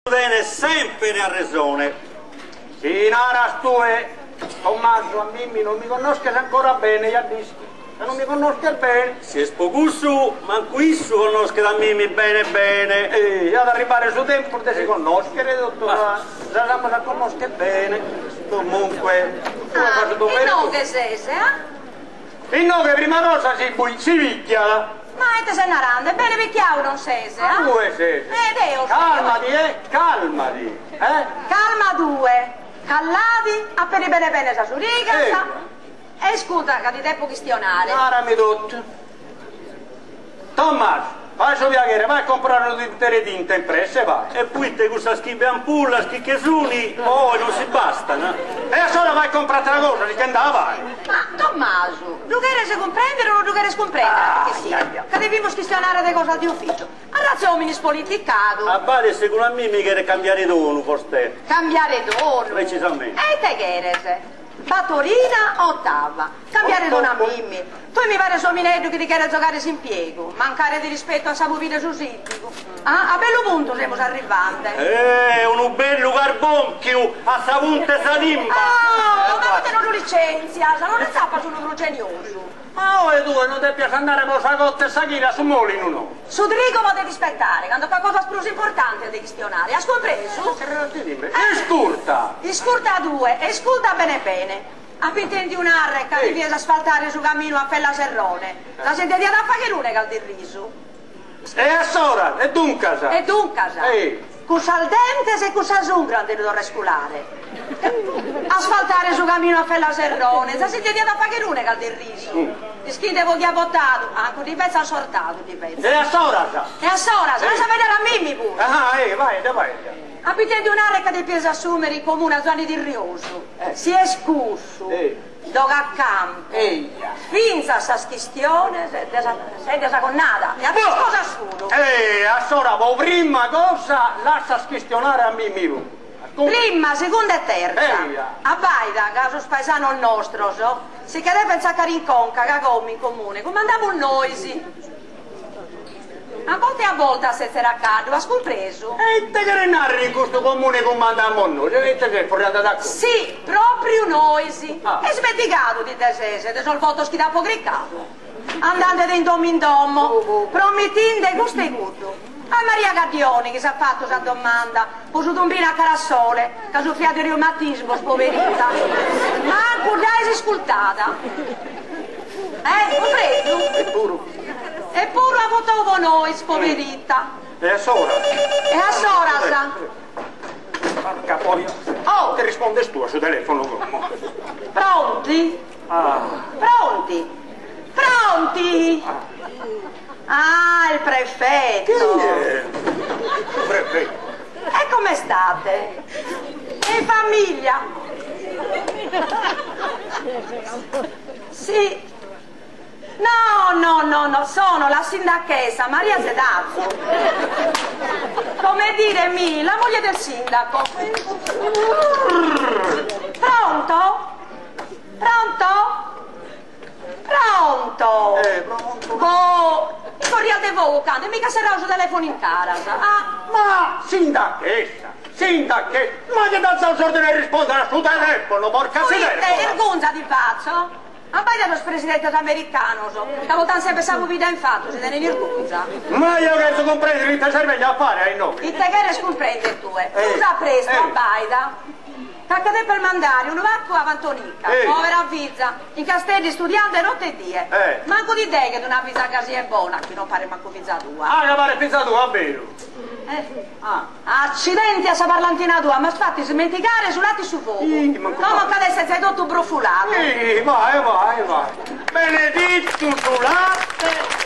Tenet sempere arresone. Si naras tue, Tommaso, a mimmi non mi connosches ancora bene, ja dd'ischis ca non mi connosches bene. Si est po cussu, mancu issu connoschet a mimmi bene bene. E at arribare su tempus de si connoschere totu, za s'amus a connoscher bene. Comunque, tue fas su dovere Ah, inoghe ses, ah? Inoghe prima cosa si si picchiat. Ma ite ses narande? Bene picchiau non ses, ah? Tue ses. Eh, deo seo. Calmati, eh, calmati, eh. Calma tue, calladi, aperi bene bene sas urigas e isculta ca ti depo chistionare. Narami totu. Tommaso, fae su piaghere, vae a comporare unu tintere 'e tinta in presse, vae. E puite cussas chimbe ampullas chi che suni po oe non si bastana? E assora vae a comprare atera cosa, si che nd'at a fare. Ma, Tommasu, ddu cheres cumprendere o non ddu cheres cumprendere? Perché sì, ca devimus chistionare de cosas de ufficiu. Arratza 'e omine ispoliticadu. A paret segundu a mimmi cheret cambiare tonu, vostè. Cambiare tonu? Precisamente. E ite cheres? Batorina o ottava? Cambiare tonu a mimmi. Tue mi pares omineddu chi ti cheret zogare s'impiegu. Mancare de rispetu a sa pubida 'e su sindigu. Ah, a bellu puntu semus arrivande. Eh, unu bellu carbonchiu a sa punta 'e sa limba! Oh, ma poite non lu licentzias? Non atzapas unu prus geniosu. Ma oe tue non depias andare po sa cotta 'e sa chira a su molinu, no? Su trigu podet ispettare, cando b'at cosas prus importantes de chistionare, as cumpresu? Iscurta! Iscurta tue e isculta bene bene. Apo intendiu narrer ca devias asfaltare su caminu a Fella Serrone. Sa zente diat a fagher unu 'e caldirrisu. E assora? E duncas? E duncas? Cun sas dentes e cun sas ungras nde lu torro a isculare. Asfaltare su caminu a Fella Serrone, sa zente diat a fagher unu 'e caldirrisu. Ischinde po chie at votadu, ancu ddi fetzan sortadu ddi fetzan. E assoras? E assoras? Lassa faeddare a mimmi puru. Ah, eh, faedda, faedda. Apo intendiu narrer ca depies assumere in comune a Zuanni Tirriosu. Si est cussu, dogo a campu fintzas sas chistiones de sa de sa connada e ateras cosas puru. E assora po prima cosa lassas chistionare a mimmi puru. Prima, segunda e terza. Abbaida ca sos paesanos nostros si che devent tzacare in conca ca como in comune cumandamus nois. A borta e a borta a setzere a caddu, as cumpresu? E ite cheret narrer in custu comune cumandamus nois? E ite ses furriada da cussu? Si, propriu nois. E ismentigadu ti nde ses de sos votos chi t'apo cricadu? Andande de in domo in domo, promitinde custu e cuddu. A Maria Caddioni chi s'at fatu sa domanda po su tumbinu a cara a sole, ca sufriat de reumatismos, poverita. Mancu dd'ais iscultada. Eh, cumpresu? Eppuru. Eppuru at votau po nois, poverita. E a s'ora? E a s'oras? Porca poia. Oh! Ti rispondes tue a su telefono como. Pronti? Ah. Pronti? Pronti? Ah, il prefetto. Chi è? Su prefetto. E come state? E in famiglia? Sì. No, no, no, no, sono la sindachessa Maria Sedazzu. Come dire mi, la moglie del sindaco. Pronto? Pronto? Pronto? Eh, pronto. Boh, in Corrias de Fogu cando e mica serrau su telefono in caras. Ah. Ma, sindachessa, sindachessa, ma chi t'at zau s'ordine 'e rispondere a su telefono, porca Poite, 'irgunza ti fatzo? Abbaida sos presidentes americanos, ca portan sempre sa pubidda in fatu, si tenen 'irgunza. Ma eo cherzo cumprendere ite ses bennia a fare a inoghe. Ite cheres cumprender tue? Prus a prestu, abbaida. Ca che depes mandare unu pacu a Antonica, povera fiza, in Casteddu istudiande notte e die. Mancu ti deghet una fiza gasie bona, chi non paret mancu fiza tua. Ah, ca paret fiza tua, a beru? Accidenti a sa parlantina tua, m'as fatu ismentigare su late in su fogu. Como nch'at esser zai totu brofuladu. Ih, vae, vae, vae. Benedittu su latte.